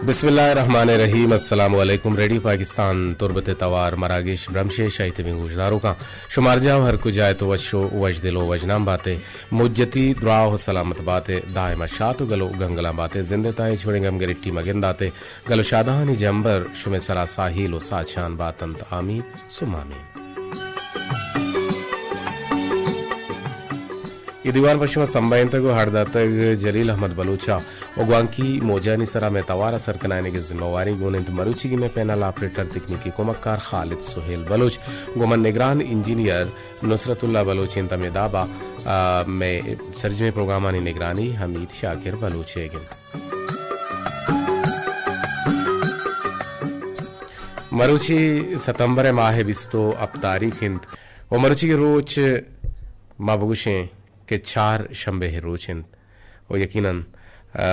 بسم اللہ الرحمن الرحیم۔ السلام علیکم۔ ریڈیو پاکستان تربت ءِ توار مراگش برمش ءِ شاہی تبیں گوشداروکاں، شمارجاہ ہر کجا ات وش و وشدل و وشنام بات ئے۔ مجتی دراہ و سلامت بات ئے۔ دائم شات و گل و گنگلاں بات ئے۔ زند ءِ تہا ہچ وڑیں گم گرٹی مگندات ئے۔ گل و شادہانی جمبر شمئے سرا ساہیل و ساچان باتنت۔ آمین ثم آمین۔ اے دیوان پہ شما سمبھینتگ و ہر داتگ جلیل احمد بلوچ ءَ و گوانکی موجانی سرا مئے توار ءَ سر کنائینگ ءِ ذمہ واری گون انت مروچیگیں مئے پینل آپریٹر تکنیکی کمکار خالد سہیل بلوچ، گوں من نگران انجینئر نصرت اللہ بلوچ انت۔ ہمے داب ءَ، آ، مئے سرجمیں پروگرامانی نگرانی حمید شاکر بلوچ ئیگ انت۔ مروچی ستمبر ءِ ماہ ءِ بیست و ہپت تاریخ انت و مروچی روچ ما بگوشیں کہ چار شنبے ءِ روچ انت و یقیناً، آ،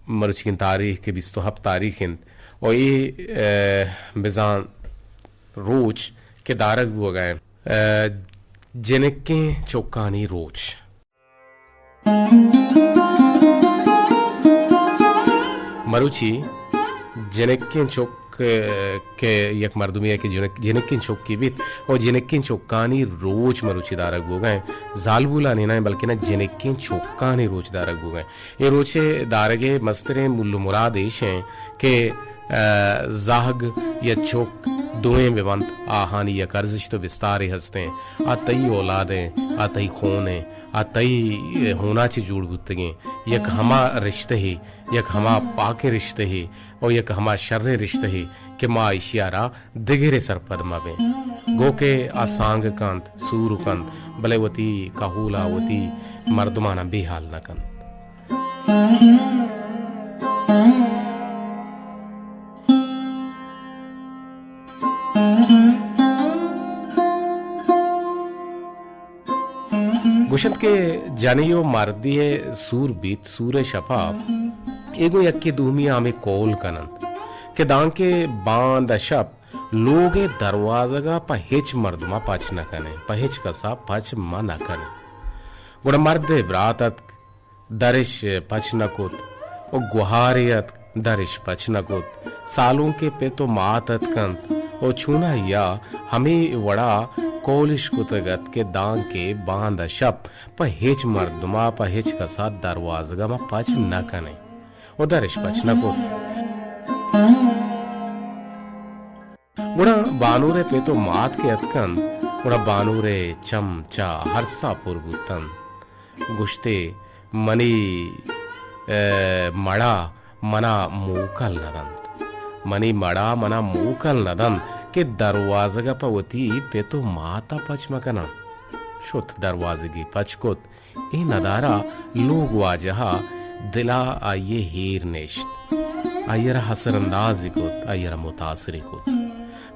مروچیگیں تاریخ کہ بیست و ہپت تاریخ انت و اے، آ، بزاں روچ کہ دارگ بوگا انت، آ، جنکیں چکانی روچ۔ مروچی جنکیں چک، آ، کہ یک مردمے کہ جنک-، جنکیں چکے بیت و جنکیں چکانی روچ مروچی دارگ بوگا انت۔ زالبولانی نہ بلکہ نہ جنکیں چکانی روچ دارگ بوگا انت۔ اے روچ ءِ دارگ ءِ مستریں مول و مراد ایش انت کہ، آ، زہگ یا چک دوئیں بہ بنت، آہانی یک ارزشت و بستارے ہست انت۔ آ تئی اولاد انت، آ تئی خون انت، آ تئی ہونا چہ جوڑ بوتگیں۔ یک ہما رشتہے، یک ہما پاکیں رشتہے و یک ہما شریں رشتہے کہ ما ایشی ءَ را دگرے سرپد مہ بیں۔ گو کہ آ سانگ کنت، سور کنت، بلے وتی کہول ءَ وتی مردماناں بے حال نہ کنت۔ گوشنت کہ جنی و مردی ءِ سور بیت، سور ءِ شپا اے گوں یکے دومی ءَ ہمے کول کننت کہ دانکہ باند ءَ شپ لوگ ءِ دروازگ ءَ پہ ہچ مردم ءَ پچ نہ کنیں، پہ ہچ کس ءَ پچ مہ نہ کنیں۔ گڑا مرد ءِ برات اتک، درش پچ نہ کت و گوہارے اتک، درش پچ نہ کت۔ سالونکے پت و مات اتکنت و چوناہیا ہمے وڑا کولش کتگ ات کہ دانکہ باند ءَ شپ پہ ہچ مردم ءَ، پہ ہچ کس ءَ دروازگ ءَ ما پچ نہ کنیں و درش پچ نہ کت۔ گڑا بانور ءِ پت و مات کہ اتکنت، گڑا بانور ءِ چم چہ ارس ءَ پر بوتنت۔ گوشتے، منی، اے، مڑا منا موکل نہ دنت۔ منی مڑا منا موکل نہ دنت کہ دروازگ ءَ پہ وتی پت و مات ءَ پچ مہ کناں۔ شت دروازگے پچ کت۔ اے ندارہ لوگ واجہ ءِ دل ءَ آئی ءِ ایر نشت۔ آئی ءَ را اثر اندازے کت، آئی ءَ را متاثرے کت۔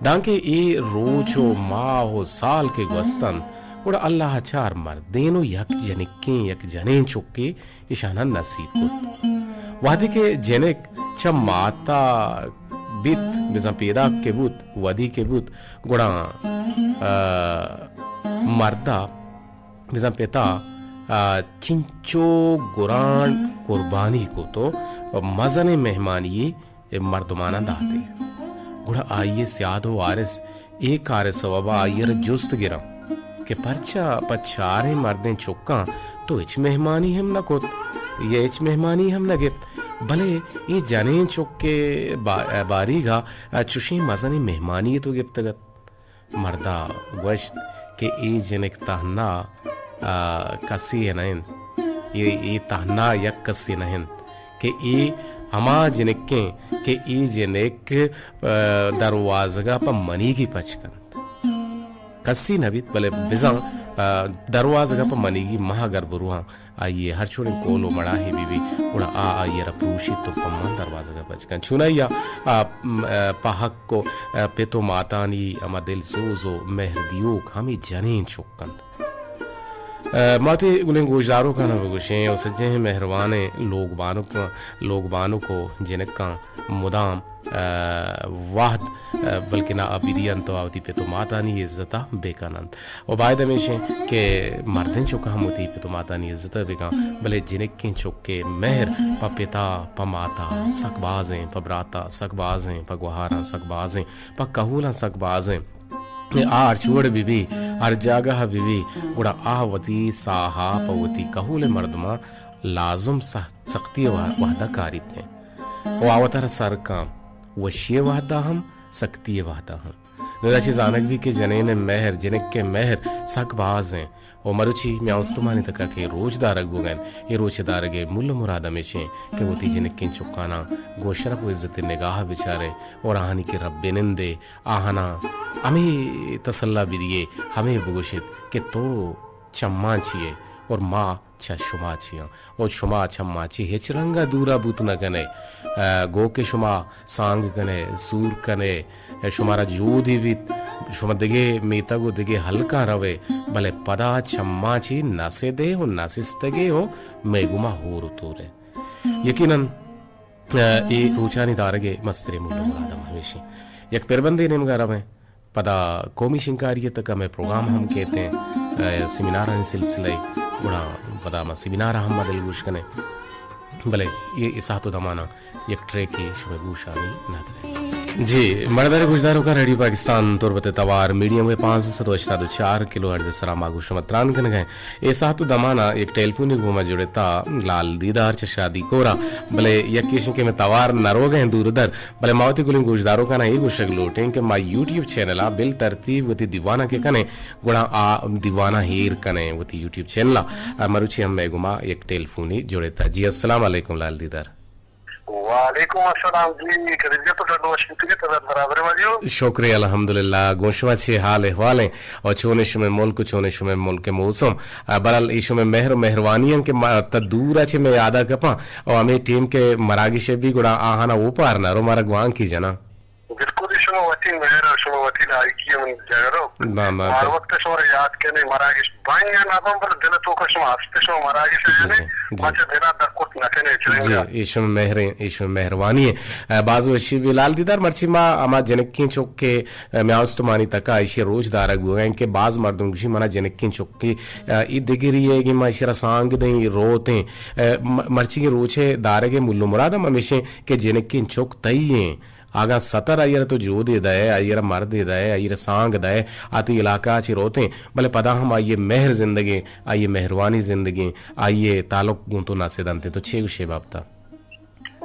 دانکہ اے روچ و ماہ و سال کہ گوستنت، گڑا اللہ ءَ چار مردین و یک جنکیں، یک جنین چکے ایشاناں نصیب کت۔ وہدے کہ جنک چہ مات ءَ بیت، بزاں پیداک کہ بوت، ودی کہ بوت، گڑا، آ، مرد ءَ بزاں پت ءَ، آ، چنچو گران قربانی کت و مزنیں مہمانی اے مردماناں داتے۔ گڑا آئی ءِ سیاد و وارث اے کار ءِ سوب ءَ آئی ءَ را جست گراں کہ پرچا پہ چاریں مردیں چکاں تو ہچ مہمانی ہم نہ کت یا ہچ مہمانی ہم نہ گپت، بلے اے جنیں چک ءِ با-، باریگ ءَ چشیں مزنیں مہمانی تو گپتگ ات؟ مرد ءَ گوشت کہ اے جنک تہنا، آ، کسے ءِ نہ انت، اے، اے تہنا یک کسے نہ انت کہ اے ہما جنک انت کہ اے جنک، آ، دروازگ ءَ پہ منیگی پچ کنت۔ کسے نہ بیت، بلے بزاں، آ، دروازگ ءَ پہ منیگی ما اگر برواں، آئی ءِ ہر چوڑیں کول و مڑاہے بہ بی، گڑا آ آئی ءَ را پروشیت و پہ من دروازگ ءَ پچ کنت۔ چونائی ءَ، آ، م، آ، پہ حق و، آ، پت و ماتانی ہما دل سوز و مہر دیوک ہمے جنین چک انت۔ آ، ما وتی گلیں گوشداروکاناں بگوشیں و سجہیں مہروانیں لوگ بانک، لوگ بانک و جنکاں مدام ء، وھد، ء، بلکنا آ بدیئنت و آ وتی پت و ماتانی عزت ء بکننت۔ و باید ہمیش انت کہ مردین چک ہم وتی پت و ماتانی عزت ء بکن، بلے جنکین چکے مہر پہ پتا، پہ ماتا سک بازیں، پہ براتا سک بازیں، پہ گوہاراں سک بازیں، پہ کہولاں سک بازیں۔ آ ہرچ وڑ بہ بی، ہر جاگہ بہ بی، گڑا آ وتی ساہا پہ وتی کہول مردماں لازم سہ-، سختی ء وہدہ کاریت انت۔ و آ وتارا سر کن، وشی ء وہدا ہم، سختی ء وہدا ہم۔ نوں ادا چہ زانگ بی کہ جنین ء مہر، جنک ء مہر سک باز انت۔ و مروچی میاں استمانی تکا کہ روچ دارگ بوگ ء انت، اے روچ دارگ ء مول و مراد ہمیش انت کہ وتی جنکین چکاناں گوں شرپ و عزت ء نگاہ ء بچارے اور آہانی کہ رب بنندے، آہاناں ہمے تسلا بدیے، ہمے بگوشیت کہ تو چماں چی ئے اور ما چہ شما چی آں۔ اور شما چہ ما چی ہچ رنگ ء دور ء بوت نہ کن ئے۔ ء، گوں کہ شما سانگ کن ئے، سور کن ئے، شمارا جودے بیت، شما دگہ میتگ و دگہ ہلکاں رو ئے، بلے پدا چہ ما چی نہ سد ئے و نہ سستگ ئے و مئے گوما ہور و تور ئے۔ یقیناً ء، اے روچانی دارگ ء مستریں مول و مراد ہم ہمیش انت۔ یک پربندے نیمگا رویں، پدا قومی شنکاری ء تک ء مئے پروگرام ہم کیت انت، ء، سیمینارانی سلسلہ ء، گڑا پدا ما سیمینار ء ہم ما دلگوش کنیں۔ بلے اے، اے ساعت و دمانا یک ٹریکے شمئے گوشانی ندریں۔ جی، مڑدار گوشداروکاں، ریڈیو پاکستان تربت ء توار میڈیم ویو پانزدہ سد و ہشتاد و چار کلو ہرٹز ء سرا ما گوں شما تران کنگ ء ایں۔ اے ساعت و دمانا یک ٹیلیفونے گوں ما جڑتا لال دیدار چہ شادی کورا، بلے یک ایش کہ مئے توار نہ روگ ء انت دور در، بلے ما وتی گلیں گوشداروکاناں اے گوشگ لوٹیں کہ ما یوٹیوب چینل ء بل ترتیب وتی دیواناں کہ کنیں، گڑا آ دیواناں ہیر کنیں وتی یوٹیوب چینل ء۔ مروچی ہم مئے گوما یک ٹیلیفونے جڑتا۔ جی، السلام علیکم لال دیدار۔ وعلیکم السلام جی، خدیجہ تو ڈڈ وش بوتگے، طبیعت برابر ہے واجو؟ شکر الحمدللہ، گوں شما چے حال احوال ہیں؟ اور چونے شمے ملک، چونے شمے ملک موسم؟ آ، برحال اے شمے مہر و مہروانی ہیں کہ ما، تا دور اچے میں یادا کپاں، اور ہمیں ٹیم کے مراگش بھی گڑا آہانا اوپار نہ رو مارا گوان کی جنا۔ بالکل، شما وتی مہر اور شما وتی لائکی من جگرو۔ نہ، نہ، ہر تو وقت شما یاد کنے مراگش بانگ نہ بم، بل دل تو کا شما ہستے شما مراگش ہے جی، نے، جی۔ ما چہ دلا در کت نہ کنے جی، چلنگا۔ اے شمے مہر، اے شمے مہروانی ہے۔ آ، باز وشی بی لال دیدار، مرچی ما ہما جنکیں چک کے، آ، میاں استمانی تکا ایشی روچ دارگ بوگا ہیں کہ باز مردم گوشی منا جنکیں چک کے، آ، ای دگری ہے کہ ما ایشی را سانگ دیں، ای روتیں۔ آ، م-، مرچی کے روچے دارگ مول و مراد ہم ہمیشیں کہ جنکیں چک تئی ہیں۔ اگاں ستر آئی ء را تو جودے دئے، آئی ء را مردے دئے، آئی ء را سانگ دئے، آ تئی علاقہ ء چہ روتیں، بلے پدا ہم آئی ء مہر زندگیں، آئی ء مہروانی زندگیں، آئی ء تعلق گوں تو نہ سدنتیں۔ تو چے گوشے بابتا؟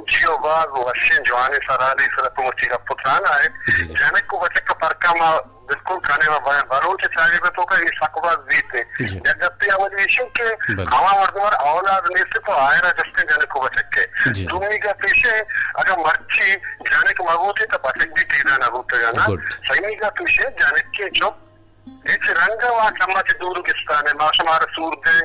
جی، او باز وشیں جوانیں سرحالے سر تو مرچی گپ و تران آئے۔ جی، جی۔ جنک و بچک ء پرکا ما بالکل کنے ما بلوچ چاگرد توکا اے سک باز بیت۔ جی۔ یک گپے اولی ایشی کہ بلے۔ ہما مردم ء اولاد نیست تو آئرا جستیں جنک و بچک ء۔ جی۔ دومی گپ ایشی اگاں مرچی جنک مہ بوتیں تو بچک بھی پیدا نہ بوتگ نا۔ گڈ۔ سیمی گپ ایشی جنک کے چک ہچ رنگ ء وہد چما چہ دور گستان ء ما شمارا سور دے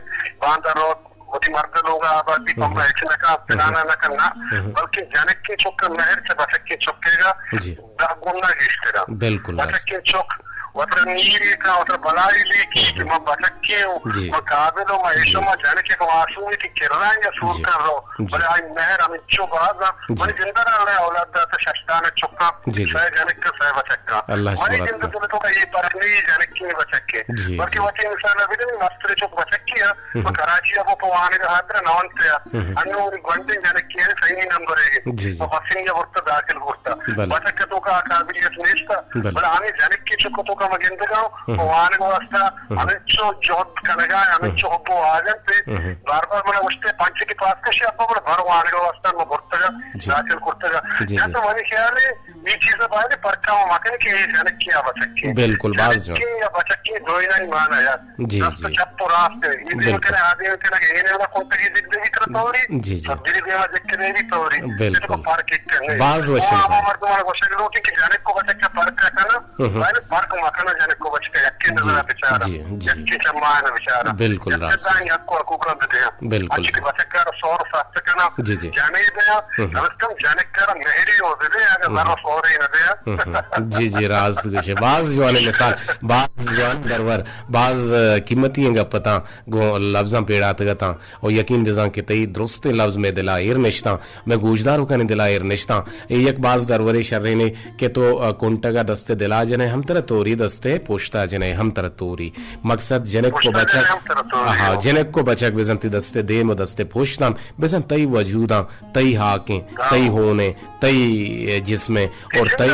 باندا روت وتی مرد ء لوگ ء آباد بیت، ہم۔ پما ہچ نہ کن، پلان ء نہ کن، نہ۔ ہم۔ بلکیں جنکیں چک ء مہر چہ بچکیں چکے گا جی۔ دہ گنا گیشتر ء۔ بالکل راست۔ بچکیں چک وترا نیری کن، وترا بلائی لیکی کہ من بچکیں ہوں، جی۔ من قابل ہوں، من ایشو جی۔ ما جنک یک معصومی تی کرا یا سور جی۔ کن رو، جی۔ بلے آئی مہر ہمینچو باز ء۔ جی۔ منی جند ء اللہ اولاد دات شش دان چکاں، جی، جی۔ سئے جنک ء سئے بچکاں۔ اللہ منی شما جند ء دل ء تو اے پرک نہیں جنکیں بچکے۔ جی، بلکہ جی۔ وتی مثال ء بدے مستر چک بچکی ء۔ ہم۔ تو کراچی ء گوں پہ وانگ ء ہاتر ء نونت ء۔ ہم۔ انوں منی گونڈیں جنکے ء سیمی نمبر ء۔ جی، جی۔ تو پسنی ء برتا داخل کرتا۔ بلے۔ بچک ء توکا آ قابلیت نیست ء۔ بلے۔ بلے ہمیں جنکیں چک ء توکا ما گندگا ہم۔ پہ وانگ ء واسطہ ہم۔ ہمیں چو جہد کنگا ہم۔ ہمیں چو حب و آجنت۔ ہم۔ بار بار منا گوشتے پنچ کے پاس کشی ابا بلے بھر وانگ ء واسطہ ما برتگا۔ جی۔ داخل کرتگا۔ جی، جی۔ تو منی خیال ہے اے چیز ء باید پرچا ما مکن کہ اے جنکیں یا بچکیں۔ بالکل، باز جوان۔ جنکیں یا بچکیں دوئینانی مانا یار۔ جی، دست جی۔ چپ و راست ہے۔ اے دیم بالکل۔ کنے آ دیم کنے اے نیمگا کنتگی زندگی تر توری۔ جی، جی۔ سبزی دیما جک کنے بھی توری۔ بالکل۔ تو پارک ایک کنے۔ باز وشیں وہ سر۔ ہما مردم آنا گوشگ لوٹی کہ جنک و بچک پرک کنا۔ ہم۔ باید پرک مکنا جنک و بچک یکی نظر جی، بچارا۔ جی، جی۔ یکی چمانا بچارا۔ بالکل یکی راست۔ دائیں حق و حقوق بدیا۔ بالکل انچو کہ سر۔ بچک را سور سخت کنا۔ جی، جی۔ جانے دیا۔ ہم۔ کم از کم جنک را مہری و دے اگر ہم۔ ذرا اور اے نہ دیا۔ ہم، ہم۔ جی، جی، راست گوشے۔ باز جوانیں مثال، باز جوان درور، باز، آ، قیمتی ایں گپ اتاں، گوں لبزاں پیڑاتگ اتاں۔ او یقین بزاں کہ تئی درستیں لبز مئے دلا ایر نشتاں، مئے گوشداروکانی دلا ایر نشتاں۔ اے یک باز درورے شرینے کہ تو، آ، کنٹگا دست دلا جنئے ہم ترا توری، دست پشتا جنئے ہم ترا توری۔ مقصد جنک و پشتا جنئے بچک، ہم ترا توری، آہا، ہو۔ جنک و بچک بزاں تئی دست دیم و دست پشتاں، بزاں تئی وجوداں، تئی ہاکیں، ہاں۔ تئی ہونیں، تئی جسمیں اور تئی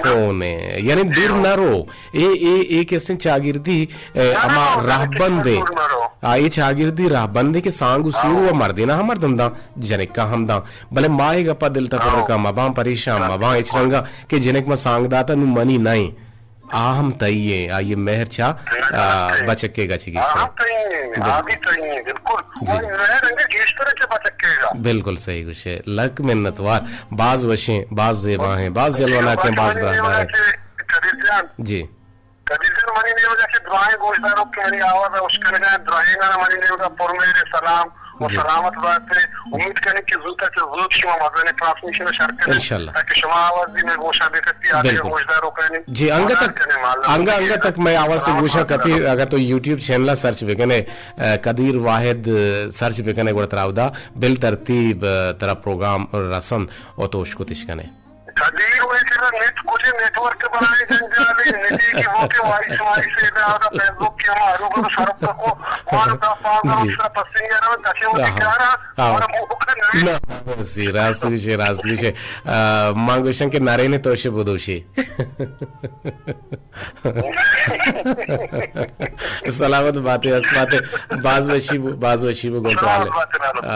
خون ایں۔ یعنی دور نہ رو۔ اے، اے، اے کسیں چاگردی، اے، ہما رہبندے۔ آ، اے چاگردی رہبندے کہ سانگ و سور و مردینا ہم مردم داں، جنکا ہم داں۔ بلے ما اے گپا دل تپرکا مباں، پریشان مباں، ہچ رنگا کہ جنک ما سانگ داتا نوں منی نئیں۔ آ ہم تئی ایں، آئی ءِ مہر چہ، آ، بچکے گا چہ گیشتر۔ آ ہم تئی ایں، آ بھی تئی ایں، بالکل۔ جی۔ آئی مہر انگہ گیشتر چہ بچکے گا۔ بالکل صحیح گوشے۔ لک منت وار۔ باز وشیں، باز زیبا ہیں، باز جلوہ ناک ہیں، باز براہدار ہیں۔ قدیر جان۔ جی۔ قدیر جان، منی نیمگا چہ دراہیں گوشداروک کہ منی آواز ءَ اشکنگا ہیں، دراہیناں منی نیمگا پر مہر سلام۔ و جی۔ سلامت بات ئے۔ امید کنیں کہ زوت ءَ چہ زوت شما مزنیں ٹرانسمیشن ءَ شر کنیں، انشاءاللہ۔ تاکہ شما آواز بھی مئے گوشاں بہ کپی، آدگہ بالکل۔ گوشداروکانی جی، انگت تک، انگہ، انگہ تک مئے آواز سے گوشاں کپی، اگر تو یوٹیوب چینل ءَ سرچ بکنے، آ، قدیر واحد، آ، سرچ بکنے، گڑا ترا اودا بالترتیب، آ، ترا پروگرام رسن و تو اشکتش کنے۔ قدیر وے کہ نیٹ کجے نیٹ ورک بنائے جنجالے، نیٹی کی وہ کہ وائس مائس ادا فیس بک کی ہم آروگ سرپ کو، وان دا پاگل جی۔ سر پسنگ رہا، تاکہ وہ آہا۔ دکھا رہا۔ آؤ۔ اور وہ کہ نہ۔ نہ، راست گوشے، راست گوشے۔ آ، ما گوشن کہ نارین توشے بدوشے۔ سلامت باتے، است باتے۔ باز وشی بو، باز وشی بو گوں تو حالے۔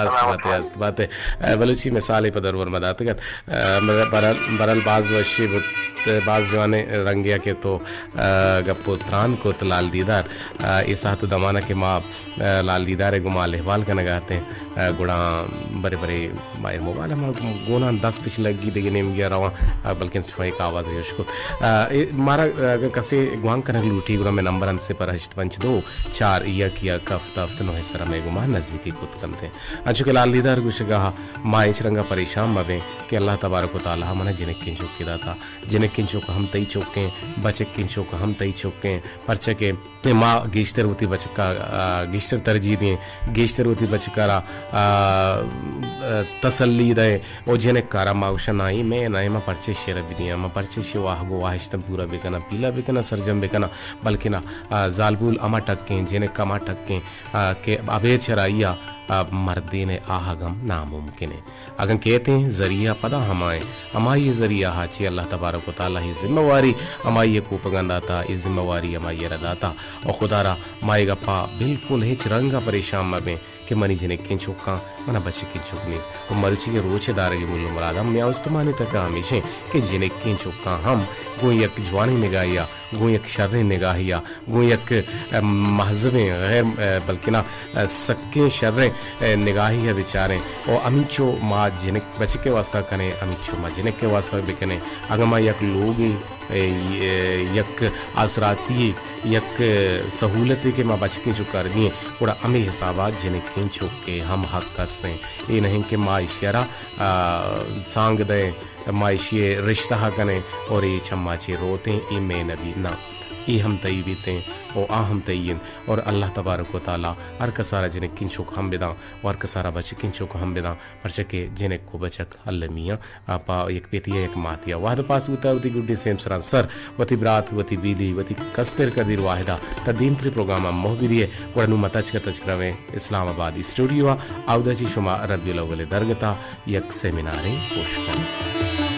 سلامت باتے، است باتے۔ اے، بلوچی مثالے پہ درور ما داتگ ات۔ اے، برحال، برحال باز وشی بوت، باز جوانیں رنگے کہ تو، اے، گپ و تران کت لال دیدار۔ اے، اے ساعت و دمانا کہ ما اے، لال دیدار ءَ گوں ما حال احوال کنگا اتیں، اے، گڑا برے برے ما اے موبائل ہما گوناں دستش لگی دگہ نیمگے ءَ رواں، اے، بلکن شما یک آوازے اش کت۔ اے، اے، مارا، اے، اگاں کسے گوانک کنگ لوٹی گڑا مئے نمبر انت صفر ہشت پنچ دو چار یک یک ہفت ہفت نو ءِ سرا مئے گوما نزیکی کت کنت۔ انچو کہ لال دیدار گوشگا ما ہچ رنگا پریشان مبیں کہ اللہ تبارک و تعالی منا جنکیں چوکے داتا، جنکیں چوک ہم تئی چوکیں، بچکیں چوک ہم تئی چوکیں، پرچا کہ کہ ما گیشتر وتی بچکا، آ، گیشتر ترجیح دیں، گیشتر وتی بچکا را، آ، آ، تسلی دیں۔ او جنکا را ما گوشاں، نائی مئے، نائی ما پرچے شعر بدیاں، ما پرچے شی واہگ و واہشتاں پورا بکناں، پیلا بکناں، سرجم بکناں، بلکنا، آ، زالبول ہما ٹکیں، جنک ہما ٹکیں، آ، کہ ابید شرائیا، آ، مردین آہگ ہم ناممکن ایں۔ اگاں کیتیں ذریعہ پدا ہمائیں، ہمائی ذریعہ ہا چہ اللہ تبارک و تعالی ءِ ذمہ واری ہمائی ءِ کوپگاں داتا، اے ذمہ واری ہمائی ءَ را داتا۔ و خدا را ما اے گپا بالکل ہچ رنگا پریشان مبیں کہ منی جنکیں چکاں منا بچکیں چک نیست۔ و مروچی ءِ روچ ءِ دارگ ءِ مول و مراد ہم میاں استمانی تکا ہمیشیں کہ جنکیں چکاں ہم گوں یک جوانیں نگاہیا، گوں یک شریں نگاہیا، گوں یک، ام، مہذبیں، غیر، ام، بلکنا، ام، سکیں شریں، ام، نگاہے ءَ بچاریں۔ و ہمینچو ما جنک بچک ءِ واسطہ کنیں، ہمینچو ما جنک ءِ واسطہ بکنیں۔ اگاں ما یک لوگے، ام، یک آسراتی، یک سہولتے کہ ما بچکیں چکا ردیں، گڑا ہمے حسابا جنکیں چک ءِ ہم حق ہستیں۔ اے نہیں کہ ما ایشی ءَ را، ام، سانگ دئیں، ما ایشی ءِ رشتہ ءَ کنیں اور اے چہ ما چہ روتیں، اے مئے نہ بیت، نہ، اے ہم تئی بیتیں و آ ہم تئی انت۔ اور اللہ تبارک و تعالی ہر کسارا جنکیں چک ہم بداں و ہر کسارا بچکیں چک ہم بداں، پرچا کہ جنک و بچک المی آں، آ پہ یک پتی ءَ یک ماتے ءَ وہد پاس بوتا، وتی گڈی سیمسران سر، وتی برات، وتی بیلی، وتی کستر قدیر واحدا تا دیمتری پروگرام ءَ موہ بدیے، گڑا نوں ما تچک تچک رویں اسلام آباد اسٹوڈیو ءَ، اودا چہ شما ربیع الاول ءِ درگتا یک سیمینارے پوش کنیں۔